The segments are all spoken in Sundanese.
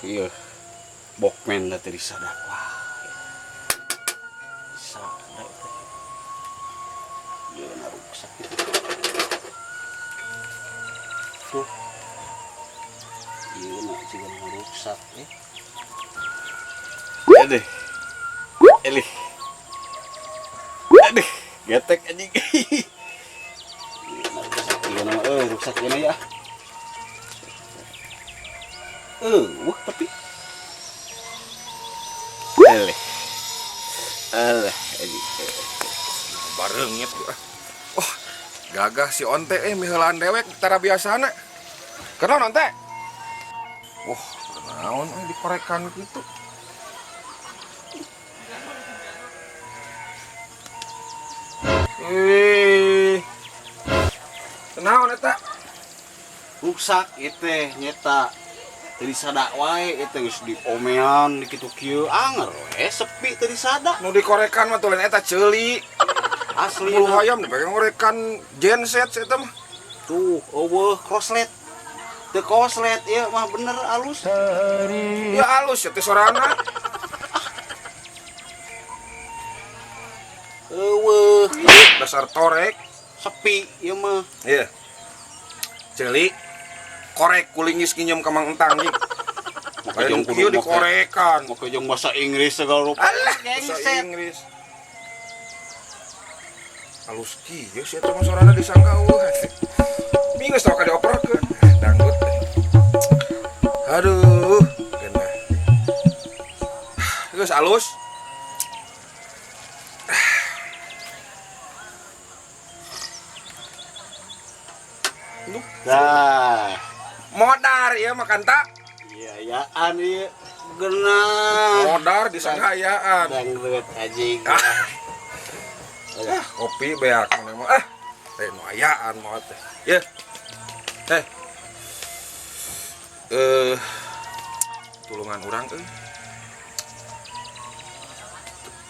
Iya. Bokmen da teu disadak. Wah. Sada teh. Ieu na ruksak. Tuh. Ieu na jiga ruksak eh. Aduh. Elih. Aduh, getek anjing. Ieu na ruksak ieu na euy, ruksak ieu na ya. Wah tapi. Eleh. Alah, anjing. Bareungit. Oh, gagah si onte miheulaan dewek tara biasana. Kunaon onte? Wah, naon dikorekan kitu. Naon eta? Ruksak ieu teh nyeta. Teu disada wae ieu teh geus diomean di kitu kieu anger we sepi teu disada. Nu dikorekan mah tulen eta ceuli. Asli bulu hayam dipake ngorekan genset eta mah. Tuh, eueuh koslet. Teu koslet ieu mah bener alus. Ya alus ya teh sorana. Eueuh, dasar torek. Sepi ieu mah. Iya. Ceuli korek kulingis nginjem ka Mang Entang jeung. Make jeung kieu kudu dikorekan. Make jeung bahasa Inggris segala rupa. Alah, bahasa Gengset. Inggris. Alus kieu sih eta mah sorana disangka eueuh. Minggu tau ka dioperkeun. Dangdut. Aduh, geunah. Geus alus. Dah. Modar ieu mah kanta. Iya, yaan ieu geunah. Modar disangka-ayaan. Dangdut anjing. Ah, kopi beak mana mah. Ah, nu ayaan mah teh. Ye. Tulungan urang euy.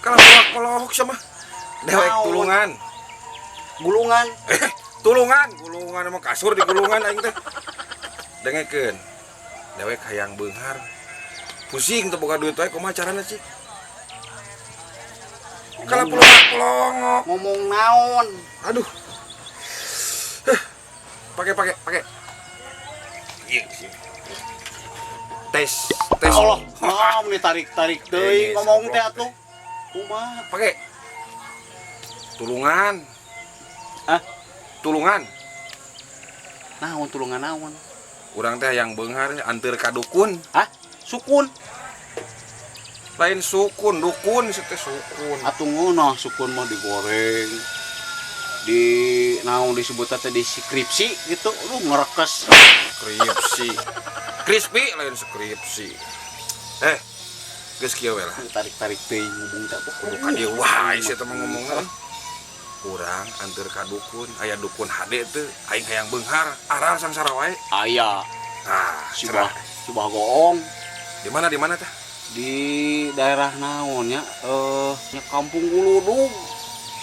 Kalah kolok sama. Dewek tulungan. Gulungan. Tulungan, gulungan emang kasur di gulungan aing teh. Dengekeun. Dewek hayang beunghar. Pusing teu boga duit wae kumaha carana cik? Kalah pulong-pulong. Ngomong naon? Aduh. Pakai pakai. Iya sih. Tes, tes. Allah, naon nih tarik-tarik teuing ngomong teh atuh. Kumaha? Pakai. Tulungan. Hah? Tulungan. Naon tulungan naon? Urang teh hayang beunghar anteur ka dukun. Hah? Sukun. Lain sukun, dukun sih teh sukun. Atuh ngono sukun mah digoreng. Di naon disebutna teh di skripsi gitu, lu ngerekes. Skripsi. Crispy lain skripsi. Geus kieu we lah. Tarik-tarik teuing ngomong teh atuh. Kudu ka dieu wae sih teh mah ngomongna. Urang anteur ka dukun, aya dukun hade teu, aing hayang beunghar, aral sangsara wae. Aya. Ah, si Bah Goong. Di mana, di mana teh? Di daerah naon ya? Nya Kampung Guludug.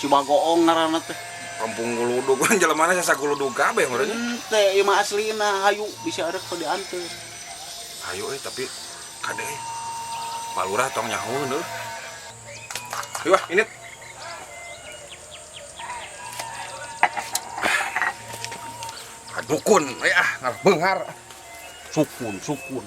Si Bagoong ngaranna teh. Kampung Guludug, jelemana sasa Guludug kabeh meureun nya. Henteu, ieu mah aslina, hayu bisa arek teu dianteur. Hayu tapi kade euy. Pak Lurah tong nyahoeun euy. Hayu ah, ini. Dukun, ah, ngarah beunghar. Sukun, sukun.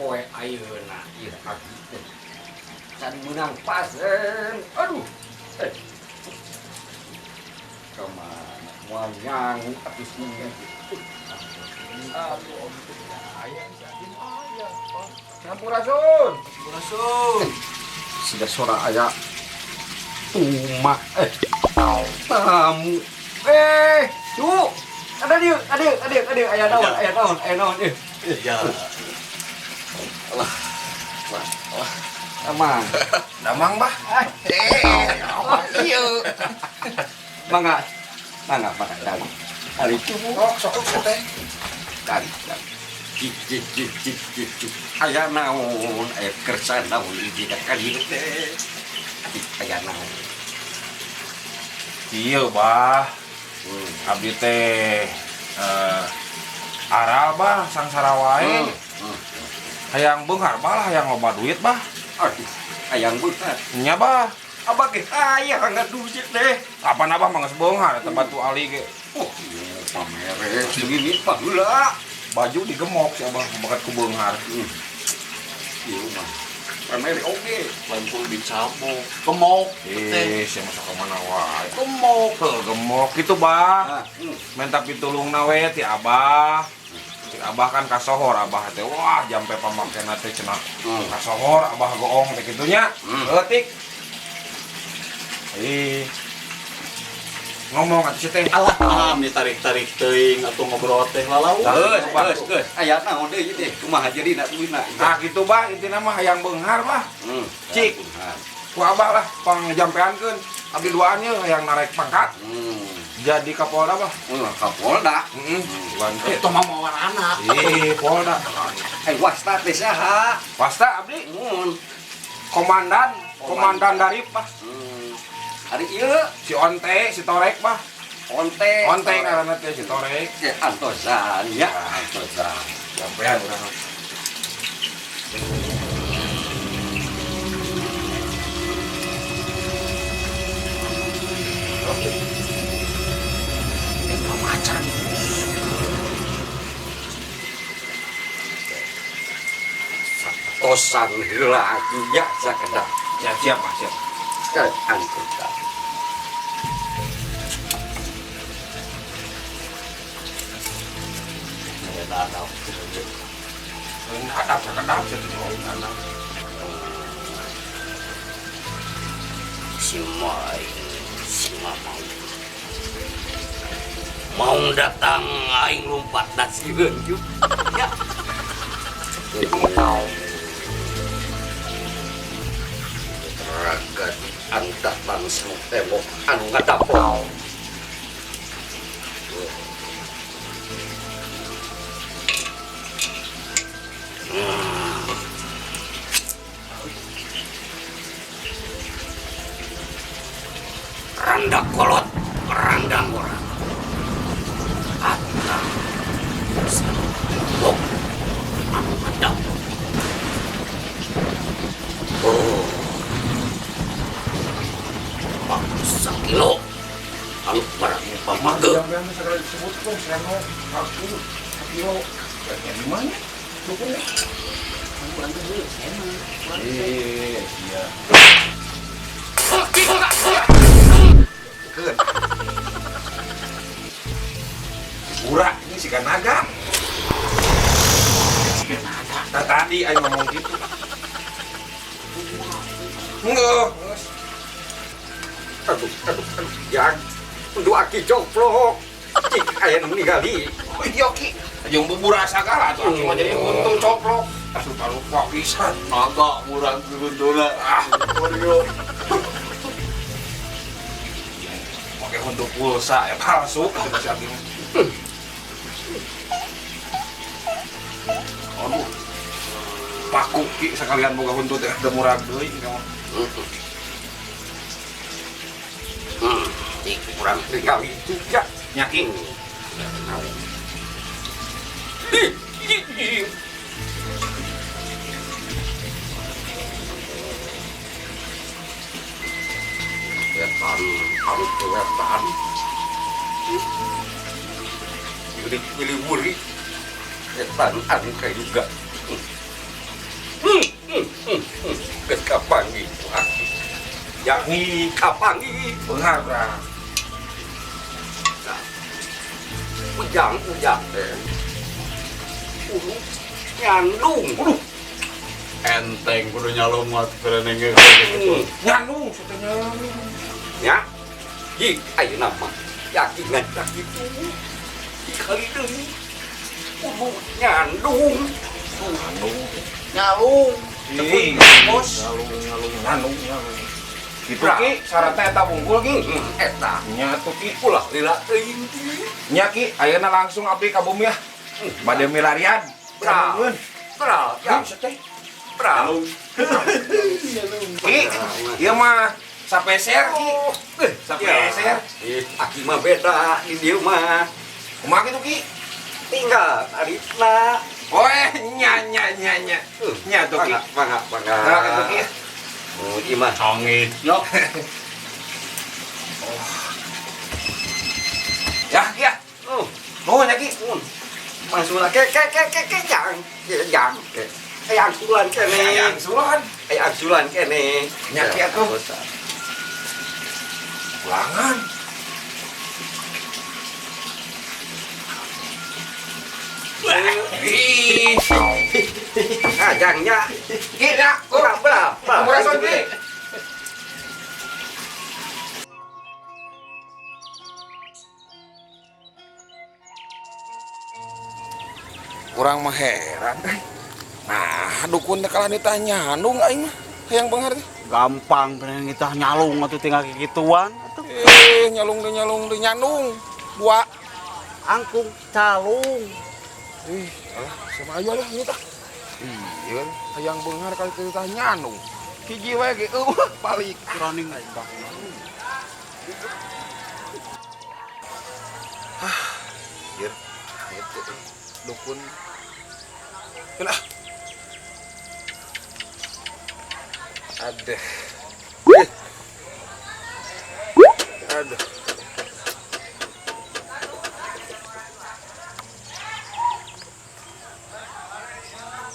Poe ayeuna ieu abdi teh can meunang pasen. Aduh. Kemana? Wayang atuh sih. Aduh, aya si Adin aya. Sampurasun. Sampurasun. Siga sora aya tuma tamu. Cu. Ada dieu, ada ada ada aya naon, aya naon, aya naon. Ya. Alah. Alah. Amang. Damang, Bah. Iya. Mangga. Mangga, mangga dang. Ari cu. Sok sok teh. Dang, dang. Cik cik cik cik cik cik. Aya naon, aya kersa naon di ka dieu teh. Aya naon. Iya, Bah. Abdi teh aral bah sangsara wae. Hayang beunghar bah lah, hayang loba duit bah. Aduh, hayang beunghar. Nya bah. Abah ge hayang ngaduit teh. Kapan abah mah geus beunghar eta batu ali ge. Oh, iya pamere segini baheula. Baju digemok si abah bakat ku beunghar. Ieu mah pamere oge. Lain kudu dicabok. Gemok teh. Eh, sia masuk ka mana wae. Gemok. Heuh, gemok kitu bah. Minta pitulungna we ti abah. Ti abah kan kasohor abah teh. Wah, jampe pamakena teh cenah. Kasohor abah goong teh kitu nya. Leutik. Ih. Ngomong atuh si teh. Alah, ah, ditarik-tarik teuing atuh ngobrol teh lalau. Geus, geus, geus. Aya naon deui teh? Kumaha jadina duitna? Nah, gitu bah, intina mah hayang beunghar bah. Cik. Ku abah lah pangjampeankeun. Abdi duaan ye hayang narek pangkat. Jadi Kapolda bah. Kapolda. Heeh. Itu mah mawan anak. Ih, Polda. Wasta teh saha? Wasta abdi. Mun. Komandan, komandan dari bah. Ari ieu Si Onte, si Torek bah. Onte. Onte ngaranna teh si Torek. Antosan ya, antosan. Jampean urang. Macan. Tosan heula nya sakedap. Siap, siap, Pak, siap. Antosan. Hadap sakedap sia teh hadap. Si Mai, si Mamau. Mau datang aing lompat dan sieun juk. Ya. Raga anu datang sanu tembok anu ngadapok. Randa kolot, randa ngora. Atang sanu tembok anu ngadapok. Oh. Sakilo anu barang pamage. Jampean teh sagala disebutkeun seno, aku, sakilo. Ya di mana? Dukunnya. Iya. Keun. Burak ini siga naga. Siga naga. Nah, tadi aing ngomong gitu. Enggak. Aduh, aduh, aduh, yang kudu aki coplok. Cik aya nu ningali. Oh, iya ki. Jeung bubur sagala atuh aki mah jadi untung coplok. Asup lupa pisan. Naga murang gundula. Ah, Oreo. Pakai untuk pulsa ya palsu kata si aki mah. Aduh. Paku ki sekalian boga huntut teh da murag deui kamu. Cik kurang ningali juga. Nyaki. Wetan, anu wetan. Pilih pilih wuri. Wetan anu kayak juga. Geus kapanggih ku aki. Yakni Kapanggih beunghar bra. Ujang ujang teh. Kudu nyandung. Waduh. Enteng kudu nyalung mah pereneng gitu. Nyandung sateh nyalung. Ya. Ki ayeuna mah yakin ngajak kitu. Dikali deui. Kudu nyandung. Nyandung. Nyalung. Ih, bos. Nyalung nyalung nyandung nyalung. Gitu Ki, syaratnya eta bungkul Ki. Eta Nya tuh Ki. Ulah lila teuing Ki. Nya Ki, ayeuna langsung abdi ka bumi ya. Bade milarian. Bra. Sambungeun. Bra, ya. Seteh. Bra. Ki, ieu mah sapeser Ki. Sapeser. Ih, aki mah beda di dieu mah. Kumaha kitu Ki? Tinggal tarifna. Oh, nya nya nya nya. Nya tuh Ki. Mangga, mangga. Nah, kitu Ki. Oh, ieu mah. Canggih. Yo. Ya, Ki ya. Oh, Nuhun ya Ki. Masuk ke ke ke ke ke jang. Jang. Aya angsulan kene. Aya angsulan. Aya angsulan kene. Nya Ki atuh. Ulangan. Ih. Ah, jangnya. Ki, ya. Bra, bra, bra. Sampurasun Ki. Kurang mah heran eh. Nah, dukun teh kalah ditanya nyandung aing mah. Hayang beunghar teh. Gampang bener kita nyalung atuh tinggal kikituan atuh. Nyalung deui nyalung deui nyandung. Dua. Angkung calung. Ih, alah sama ayo lah ini tah. Iya, hayang beunghar kali teh ditah nyandung. Hiji we ge eueuh balik. Running. Ah, ieu itu dukun. Lah. Aduh. Aduh.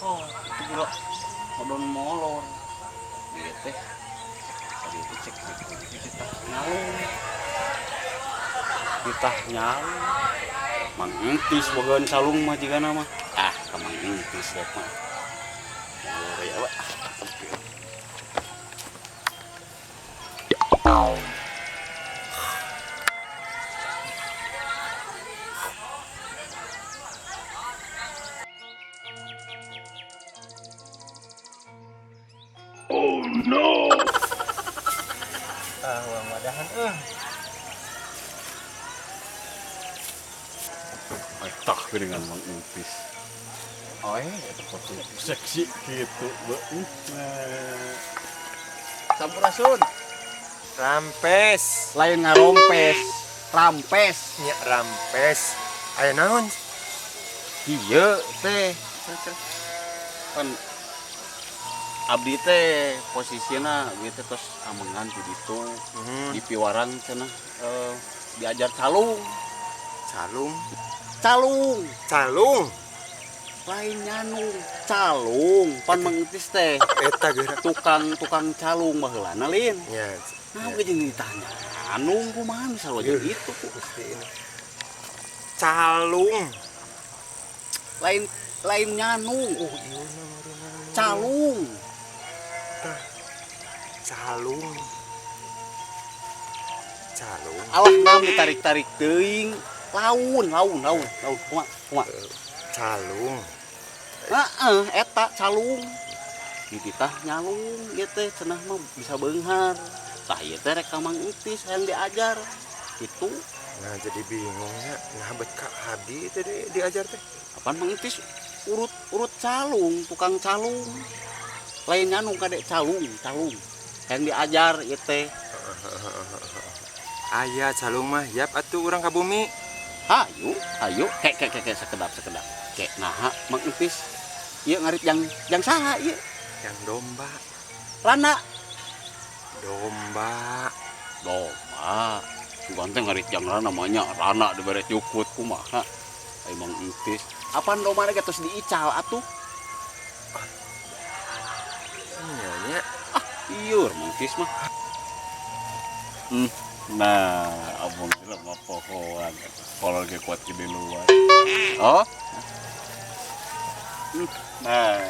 Oh, itu gila. Modon molor. Ieu teh. Tadi itu cek ditah nyalung. Ditah nyalung. Mang Entis bogaan calung mah jigana mah. Ah, ka Mang Entis rek mah. Molor ya, Pak. Oh no. Ah, urang wadahan euy. Tah dengan Mang Entis. Oh, itu foto seksi gitu, beuh. Sampurasun. Rampes. Lain ngarompes, rampes. Nya rampes. Aya naon? Ieu teh. Kan abdi teh posisina abdi teh tos amengan di ditu, di piwarang cenah diajar calung. Calung. Calung. Calung. Lain nyanung, calung. Pan Mang Entis teh. Eta geura. Tukang calung baheulana lin. Nya. Nah, ge jeung ditanya, nyanung kumaha bisa lo jeung itu. Gusti ini. Calung. Lain lain nyanung. Oh, ieu mah calung. Tah. Calung. Calung. Alah naon ditarik-tarik teuing. Laun, laun, laun, laun. Kumaha, kumaha. Calung. Heeh, eta calung. Dititah nyalung ieu teh cenah mah bisa beunghar. Tah ieu teh rek ka Mang Entis hayang diajar. Gitu. Nah, jadi bingungnya. Nah, bet ka abdi teh diajar teh. Apaan Mang Entis urut-urut calung, tukang calung. Lain nyalung kadek calung, calung. Hayang diajar ieu teh. Aya calung mah, yap atuh urang ka bumi. Hayu, hayu, kek kek kek sekedap sekedap. Kek naha Mang Entis. Ieu ngarit jang saha ieu? Yang domba. Rana. Domba. Domba. Bukan teh ngarit jang rana namanya rana dibere jukut kumaha. Ai Mang Entis. Apaan domba ge tos diical atuh? Nya nya. Ah, ieu Mang Entis mah. Nah, abang sila mapohoan. Kalau lagi kuat di luar. Oh? Nah.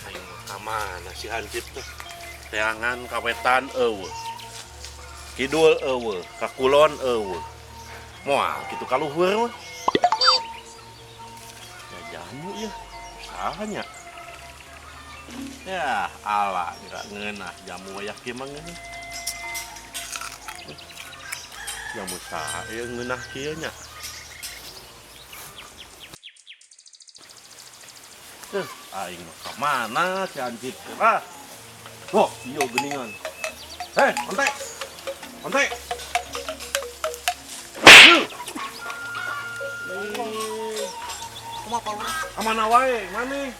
Ayo kamana si hansip teh? Teangan kawetan eueuh. Kidul eueuh, ka kulon eueuh. Moal kitu ka luhur mah. Ya jamu ya, usahanya. Ya ala geura ngeunah jamu wayah kieu mah ngeunah. Jamu saha ieu ngeunah kieu nya? Aing mah ka mana si hansip teh? Ah. Wah, ieu geuningan. Hei, onte. Onte. Kumaha Pak Lurah? Kamana wae, maneh?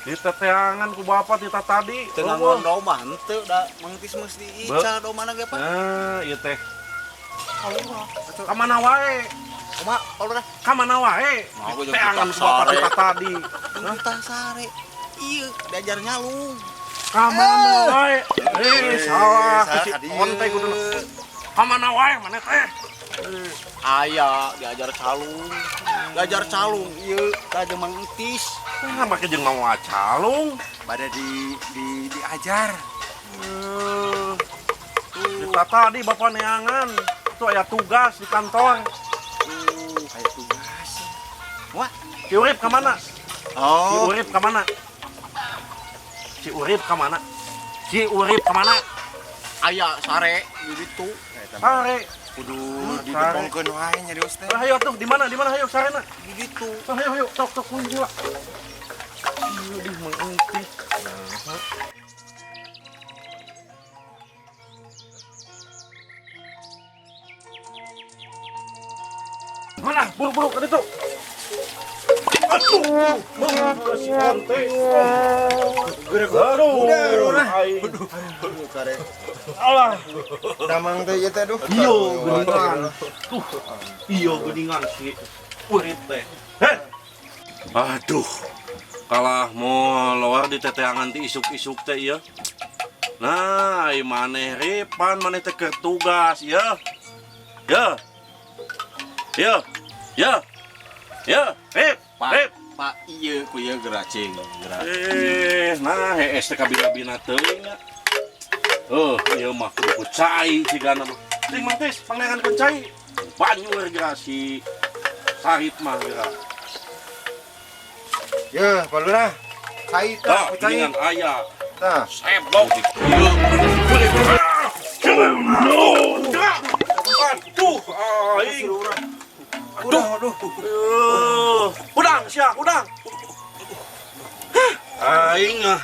Diteteangan ku bapak tita tadi. Teu nganggon domba henteu da Mang Tis mah diical domana ge, Pak. Nah, ieu teh. Pak Lurah. Kamana wae? Kumaha Pak Lurah? Kamana wae? Diteteangan ku bapak tita tadi. Titah sare. Ieu diajar nyalung. Kamana wae? Salah. Si onte kudu. Kamana wae maneh teh? Aya diajar calung. Diajar calung ieu ka jeung Mang Entis. Nah, make jeung mawa calung. Bade diajar. Kita tadi bapak neangan. Itu aya tugas di kantor. Aya tugas. Wah, Si Urip ka mana? Oh. Si Urip ka mana? Si Urip ka mana? Si Urip ka mana? Aya sare di ditu. Sare. Kudu didepongkeun wae nyarios teh. Hayo tuh di mana? Di mana hayo sarena? Di ditu. Hayo hayo tok tok kunci lah. Ieu di Mang Entis. Mana? Buru-buru ke ditu. Aduh, si onte. Aduh, aduh, alah. Damang teh ieu teh aduh. Iyo geuningan. Tuh, iyo geuningan si Urip teh. Heh. Aduh. Kalah molor di teteangan ti isuk-isuk teh ieu. Nah, ai maneh ripan maneh teh keur tugas ieu. Ye. Ye. Ye. Ye, Rip, Rip. Pak, ieu ku ieu geura cing, geura. Nah hees teh kabina-bina teuing nya. Ieu mah kudu ku cai cigana mah. Cing Mang Tis, pangneangan ku cai. Banyur geura si Sarip mah geura. Ye, Pak Lurah. Cai tah, ku cai. Geuningan aya. Tah. Seblok. Ieu. Aduh, aing. Aduh, aduh. Udang sia, udang. Aing ah.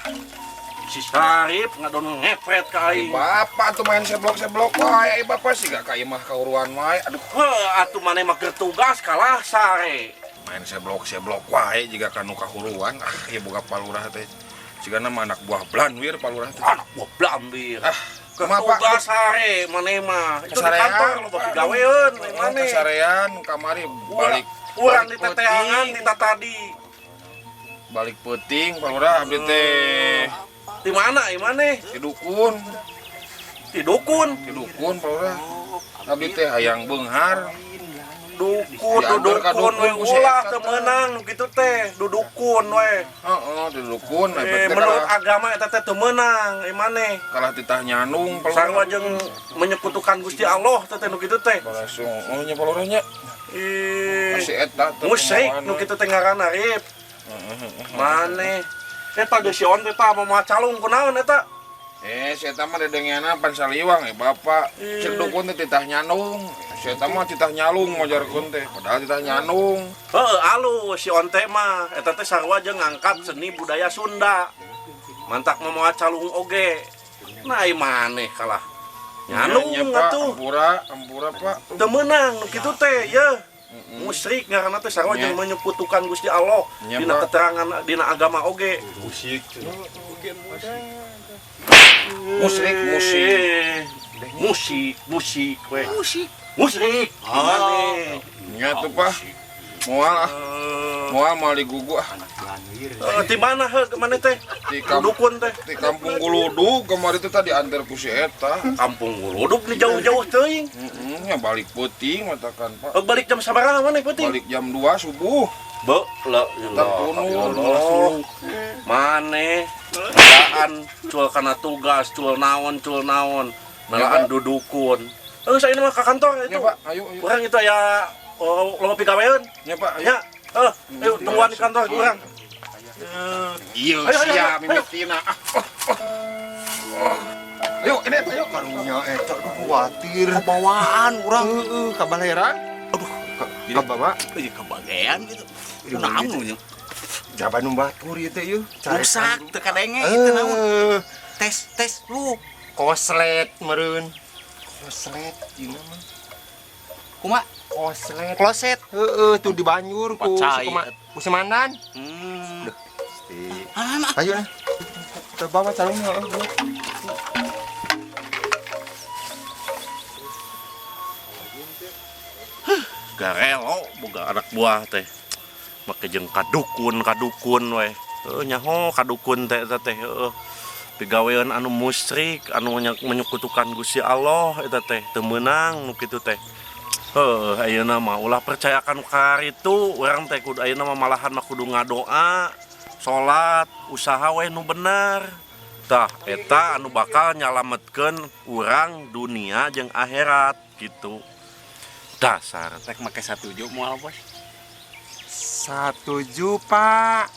Si Sarip ngadon ngepret ka aing. Bapak tuh main seblok-seblok wae, bapak sih gak ka imah kauruan wae. Aduh. Heuh, atuh maneh mah keur tugas kalah sare. Main seblok-seblok wae jiga ka nu kahuruan. Ah, ieu boga Pak Lurah teh. Cigana mah anak buah Blanwir Pak Lurah teh. Anak buah Blanwir. Ah, kumaha Pak? Tugas sare maneh mah. Itu di kantor lo bagi gaweun maneh. Kasarean kamari balik urang di teteangan di tadi. Balik peuting Pak Lurah abdi teh. Di mana ieu maneh? Di dukun. Di dukun. Di dukun Pak Lurah. Abdi teh hayang beunghar. Dukun, dudukun we ulah teu meunang nu kitu teh, dudukun we. Heeh, dudukun menurut agama eta teh teu meunang ieu maneh. Kalah titah nyanung Pak Lurah. Sarua jeung menyekutukan Gusti Allah teh nu kitu teh. Langsung oh nya Pak Lurah nya. Si eta teh musyrik nu kitu teh ngaranna Rip. Maneh eta geus si on teh tah moal calung kunaon eta? Si eta mah dedengeana pan saliwang bapak. Cek dukun teh titah nyanung. Si eta mah titah nyalung majarkeun teh, padahal titah nyandung. Heeh, alus si onte mah eta teh sarua jeung ngangkat seni budaya Sunda. Mantak mah moal calung oge. Nah, ieu maneh kalah. Nyandung atuh. Ampura, ampura Pak. Teu meunang nu kitu teh, yeuh. Musyrik ngaranna teh sarua jeung menyekutukan Gusti Allah dina keterangan dina agama oge. Musyrik. Musyrik, musyrik. Musik, musik we. Musik. Musik. Ah. Nya tuh, Pak. Moal ah. Moal moal digugu ah. Di mana heuh mana teh? Di kampung Dukun teh. Di kampung Guludug kemarin itu tadi antar ku si eta. Kampung Guludug nih jauh-jauh teuing. Heeh, nya balik peuting matakan, Pak. Balik jam sabaraha maneh peuting? Balik jam 2 subuh. Be, la Tertunun. Maneh daan cul kana tugas, cul naon, cul naon. Melaan dudukun. Eh, saya ini mah ke kantor itu. Ya, Pak, ayo ayo. Kurang itu ya, oh, loba pigaweun. Ya, Pak, ayo. Ya, eh, ayo tungguan di kantor kurang. Iya, Ayo, ayo, siap ayo. mimitina. Ah. Ayo, ini ayo. Karunya eta aduh khawatir. Kebawaan urang. Heeh, kabaleran. Aduh, kabawa. Euy kebagean gitu. Kunaon nu nya? Jaban nu batur ieu teh ieu. Rusak teu kadenge itu naon. Eh, Tes tes lu. Koslet meureun. Koslet ieu mah. Kumaha? Koslet. Kloset. Heeh, tuh dibanjur ku Pacai. ku semandan. Ah, Ayo nah. Kita bawa calungnya heeh. Garelo boga anak buah teh. Make jeung kadukun kadukun we. Heuh nyaho kadukun teh eta teh heueuh. Pigaweun anu musyrik, anu menyekutukan Gusti Allah eta teh teu meunang nu kitu teh. Heuh ayeuna mah ulah percaya ka nu karitu, urang teh kudu ayeuna mah malahan mah kudu ngadoa, salat, usaha we nu bener. Tah eta anu bakal nyalametkeun urang dunia jeung akhirat gitu. Dasar Rek make satuju moal, Bos. Satuju, Pak.